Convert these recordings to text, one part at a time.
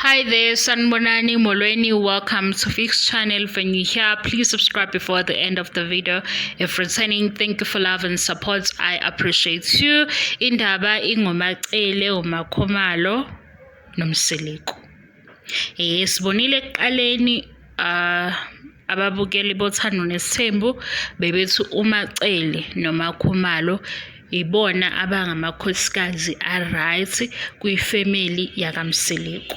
Hi there, Sanibonani Molweni. Welcome to Fix Channel. If you're new here, please subscribe before the end of the video. If returning, thank you for love and support. I appreciate you. Indaba ingoMaCele, uMaKhumalo noMseleku. Sibonile ekuqaleni ababukeli boThando Nesithembu bebethi uMaCele noMaKhumalo ibona abangamakhosikazi a-right kwifemeli yakaMseleku.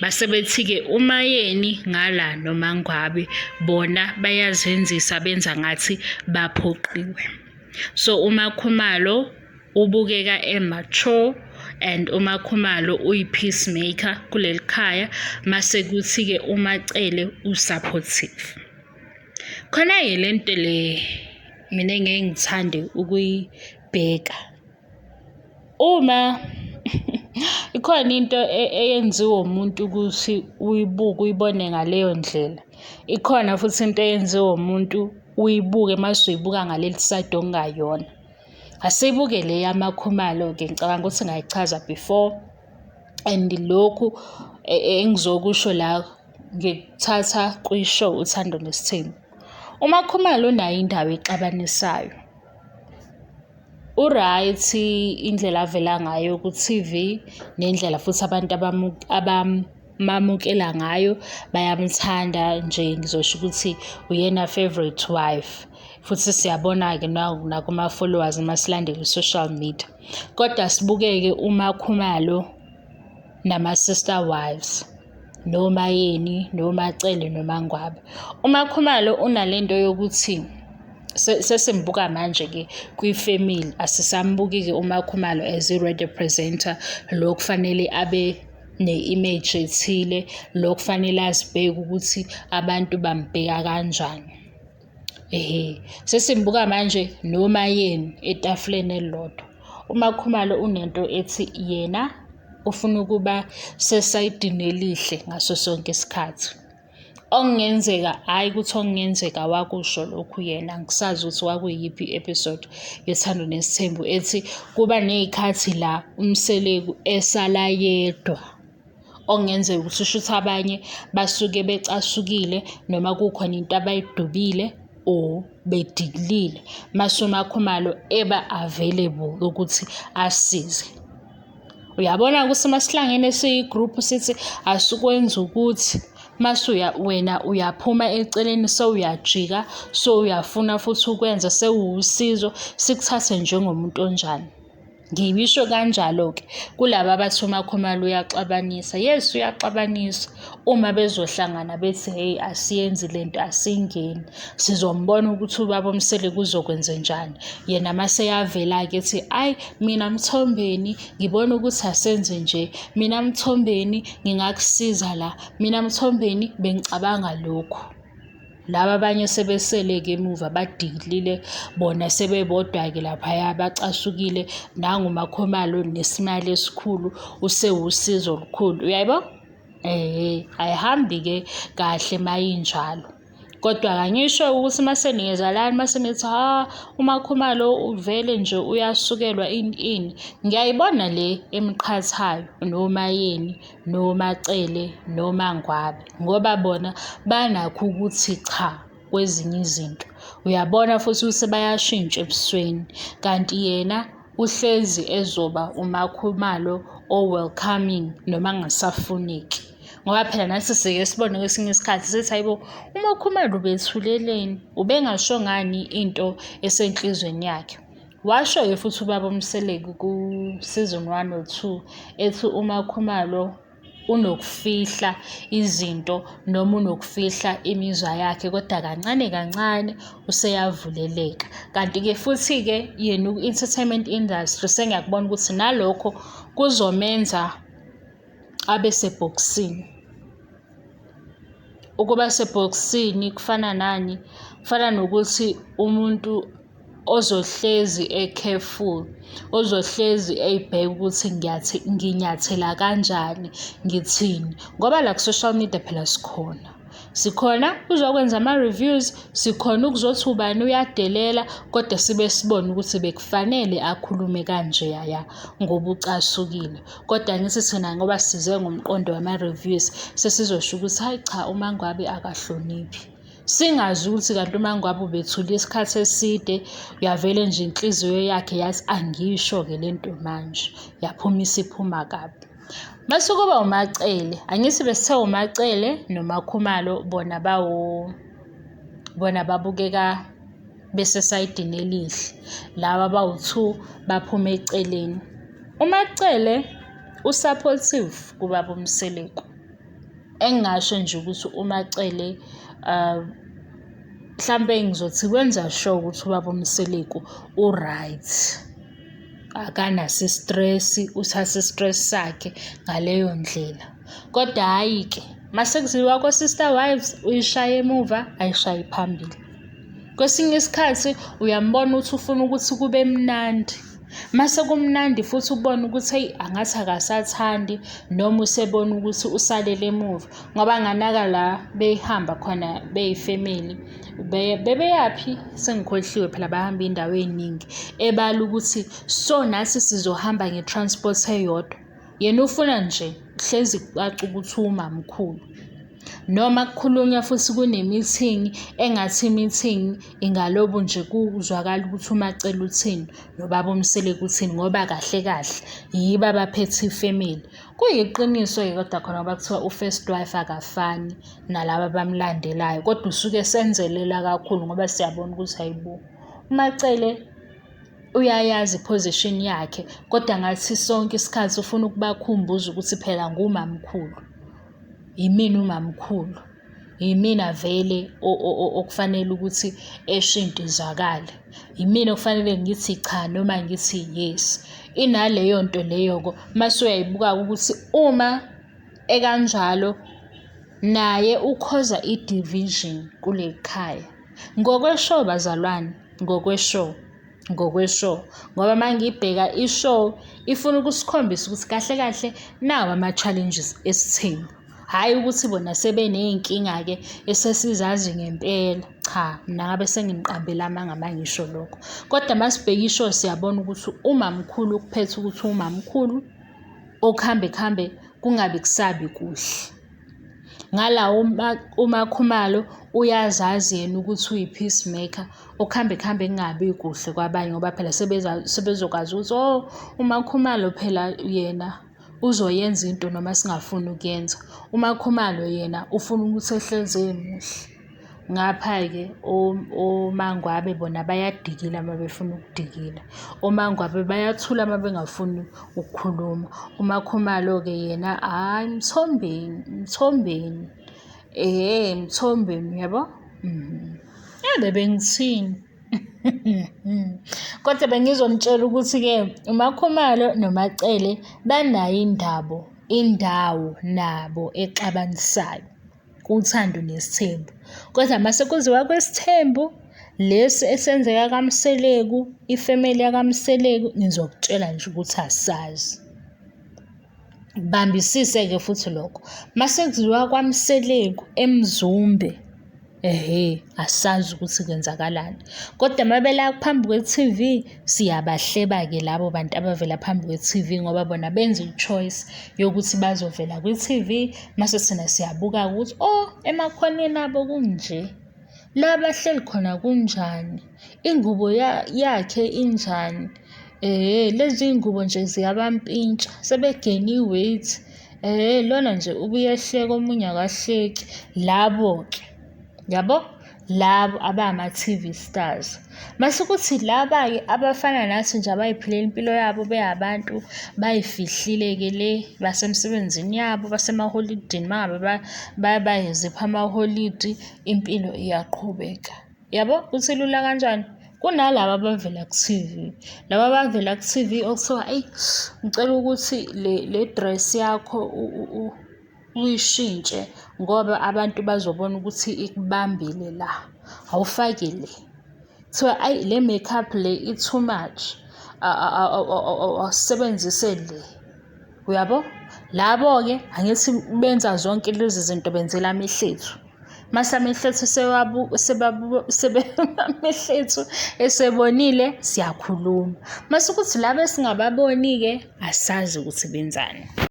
Base bethi-ke uMaYeni ngala noMaNgwabe bona bayazenzisa benza ngathi baphoqiwe. So uMaKhumalo ubukeka e-mature and uMaKhumalo uyi-peacemaker kuleli khaya, mase kuthi-ke uMaCele u-supportive. Khona-ke le nto le mina engeke ngithande ukuyibheka. Uma ikhona into eyenziwa umuntu ukuthi uyibuke uyibone ngaleyo ndlela, ikhona futhi into eyenziwa umuntu uyibuke mase uyibuka ngaleli side okungayona. Asiyibuke le yamaKhumalo-ke, ngicabanga ukuthi ngayichaza before and lokhu engizokusho la ngikuthatha kwi-show Uthando Nesithembu. UMaKhumalo unayo indawo exabanisayo. U-right indlela avela ngayo ku-TV nendlela futhi abantu abamamukela ngayo, bayamthanda nje, ngizosho ukuthi uyena favourite wife. Futhi siyabona-ke nakuma-followers uma silandela i-social media. Kodwa sibuke-ke uMaKhumalo nama-sister wives, noMaYeni, noMaCele, noMaNgwabe. UMaKhumalo unalento yokuthi sesimbuka manje-ke kwifemili, asisambuki-ke uMaKhumalo as i-radio presenter lo kufanele abe ne-image ethile, lo kufanele azibheke ukuthi abantu bambheka kanjani. Ehhe, sesimbuka manje noMaYeni etafuleni elilodwa. UMaKhumalo unento ethi yena ufuna ukuba sesayidini elihle ngaso sonke isikhathi. Okungenzeka, hhayi ukuthi okungenzeka wakusho lokhu yena, angisazi ukuthi kwakuyiyiphi i-episode yoThando Nesithembu ethi kuba ney'khathi la uMseleku esala yedwa. Okungenzeka ukuthi shuthi abanye basuke becasukile noma kukhona into abayidubile or bedikilile, mase uMaKhumalo eba available ukuthi asize. Uyabona ukuthi masihlangene siyi-group sithi asikwenzi ukuthi mase wena uyaphuma eceleni sewuyajika, sewuyafuna futhi ukwenza sewuwusizo, sikuthathe njengomuntu onjani. Ngibisho kanjalo-ke kulaba abathi uMaKhumalo uyaxabanisa. Yes, uyaxabanisa uma bezohlangana bethi hheyi asiyenzi lento, asingeni. Sizombona ukuthi ubaba uMseleku uzokwenzenjani. Yena mase eyavela-ke ethi ayi mina Mthombeni ngibona ukuthi asenze nje, mina Mthombeni ngingakusiza la, mina Mthombeni bengicabanga lokhu. Laba abanye sebesele-ke emuva badikilile bona sebebodwa-ke laphaya bacasukile. Nangu uMaKhumalo nesimali esikhulu usewusizo olukhulu, uyayibo? Ehhe, ayihambi-ke kahle mayinjalo. Kodwa angisho ukuthi mase niyezalana mase nithi ha uMaKhumalo uvele nje uyasukelwa ini ini. Ngiyayibona le emqhathayo noMaYeni, noMaCele, noMaNgwabe ngoba bona banakho ukuthi cha kwezinye izinto. Uyabona futhi ukuthi bayashintsha ebusweni kanti yena uhlezi ezoba uMaKhumalo o-welcoming noma engasafuneki. Ngoba phela nathi sike sibone kwesinye isikhathi sithi hayi bo, uMaKhumalo ubethuleleni, ubengasho ngani into esenhlizweni yakhe. Washo-ke futhi ubaba uMseleku ku-season 1 or 2 ethi uMaKhumalo unokufihla izinto noma unokufihla imizwa yakhe kodwa kancane kancane useyavuleleka. Kanti-ke futhi-ke yena ku-entertainment industry sengiyakubona ukuthi nalokho kuzomenza abe sebhokisini. Ukuba sebhokisini kufana nani? Kufana nokuthi umuntu ozohlezi e-careful, ozohlezi ey'bheka ukuthi nginyathela kanjani, ngithini. Ngoba la ku-social media phela sikhona. Sikhona uzokwenza ama-reviews, sikhona ukuzothi ubani uyadelela, kodwa sibe sibone ukuthi bekufanele akhulume kanjeyaya ngoba ucasukile. Kodwa angithi thina ngoba size ngomqondo wama-reviews, sesizosho ukuthi hhayi cha uMaNgwabe akahloniphi. Singazi ukuthi kanti uMaNgwabe ubethule isikhathi eside, yavele nje inhliziyo yakhe yathi angisho-ke le nto manje, yaphuma isiphuma kabi. Mase kuba uMaCele, angithi besithe uMaCele noMaKhumalo bona bawo bona babukeka besesayidini elihle, laba abawu-two baphuma eceleni. UMaCele u-supportive kubaba uMseleku. Engingasho nje ukuthi uMaCele mhlampe ngizothi wenza sure ukuthi ubaba uMseleku u-right. Akanaso i-stress, uthatha i-stress sakhe ngaleyo ndlela. Kodwa hhayi-ke, mase kuziwa ko-Sister Wives, uyishaya emuva, ayishaye phambili. Kwesinye isikhathi uyambona ukuthi ufuna ukuthi kube mnandi. Mase kumnandi futhi ubone ukuthi eyi angathi akasathandi noma usebona ukuthi usalele emuva ngoba nganaka la behamba khona beyifemeli bebeyaphi sengikhohliwe phela bahamba iy'ndawo ey'ningi ebala ukuthi so nathi sizohamba nge-transport eyodwa. Yena ufuna nje hlezi kucace ukuthi uwumamkhulu. Noma kukhulunywa futhi kune-meeting engathi i-meeting ingalobu nje kuzwakale ukuthi uMaCele uthini nobaba uMseleku uthini ngoba kahle kahle yibo abaphethe ifemeli. Kuyiqiniso-ke kodwa khona ngoba kuthiwa u-first wife akafani nalaba abamlandelayo kodwa usuke esenzelela kakhulu ngoba siyabona ukuthi hhayi bo, uMaCele uyayazi i-position yakhe kodwa ngathi sonke isikhathi ufuna ukubakhumbuza ukuthi phela ngumamkhulu. Yimina umamkhulu, yimina vele okufanele ukuthi esho into izwakale, yimina okufanele ngithi cha noma ngithi yes. Inaleyo nto leyo-ke mase uyayibuka-ke ukuthi uma ekanjalo naye ukhoza i-division kuleli khaya. Ngokwe-show bazalwane, ngokwe-show. Ngokwe-show ngoba uma ngibheka i-show ifuna ukusikhombisa ukuthi kahle kahle nawa ama-challenges esithembu. Hhayi ukuthi bona sebeney'nkinga-ke esesizazi ngempela, cha mina ngabe senginiqambela amanga uma ngisho lokho. Kodwa uma sibheka i-show siyabona ukuthi umamkhulu ukuphethe ukuthi umamkhulu, okuhambe kuhambe kungabe kusabi kuhle. Ngala uMaKhumalo uyazazi yena ukuthi uyi-peacemaker, okuhambe kuhambe kungabi kuhle kwabanye ngoba phela sebezokwazi ukuthi oh, uMaKhumalo phela yena uzoyenza into noma singafuni ukuyenza. UMaKhumalo yena ufuna ukuthi ehlezi emuhle. Ngapha-ke oMaNgwabe bona bayadikila uma befuna ukudikila. OMaNgwabe bayathula uma bengafuni ukukhuluma. UMaKhumalo-ke yena hhayi Mthombeni, Mthombeni, ehhe Mthombeni uyabo? Ngabe bengithini? Kodwa bengizonitshela ukuthi-ke uMaKhumalo noMaCele banayo indabo, indawo nabo exabanisayo. Uthando nesithembu. Kodwa mase kuziwa kwesithembu, lesi esenzeka kaMseleku, ifemeli yakaMseleku, ngizokutshela nje ukuthi asazi. Bambisise-ke futhi lokho. Mase kuziwa kwaMseleku eMzumbe, ehhe, asazi ukuthi kwenzakalani. Kodwa uma bela phambi kwe-T_V, siyabahleba-ke labo bantu abavela phambi kwe-T_V ngoba bona benza i-choice yokuthi bazovela kwi-T_V mase thina siyabuka-ke ukuthi oh emakhoneni abo kunje, la bahleli khona kunjani, ingubo yakhe injani, ehhe lezi iy'ngubo nje ziyabampintsha sebegeyine i-weight, ehhe lona nje ubuye ehleka omunye akahleki. Labo-ke, yabo? Labo abama-T_V stars. Mase kuthi laba-ke abafana nathi nje abay'philela impilo yabo beyabantu bay'fihlile-ke le basemsebenzini yabo basemaholidini uma ngabe bayizipha amaholidi impilo iyaqhubeka. Yabo ukuthi ilula kanjani? Kunalaba abavela ku-T_V. Laba abavela ku-T_V okuthiwa eyi ngicela ukuthi le dress yakho uyishintshe ngoba abantu bazobona ukuthi ikubambile la, awufake le. Kuthiwa ayi le makeup le i-too much, awusebenzise le, uyabo? Labo-ke angithi benza zonke lezi zinto benzela amehlo ethu. Mase amehlo ethu amehlo ethu esebonile siyakhuluma. Mase kuthi laba esingababoni-ke asazi ukuthi benzani.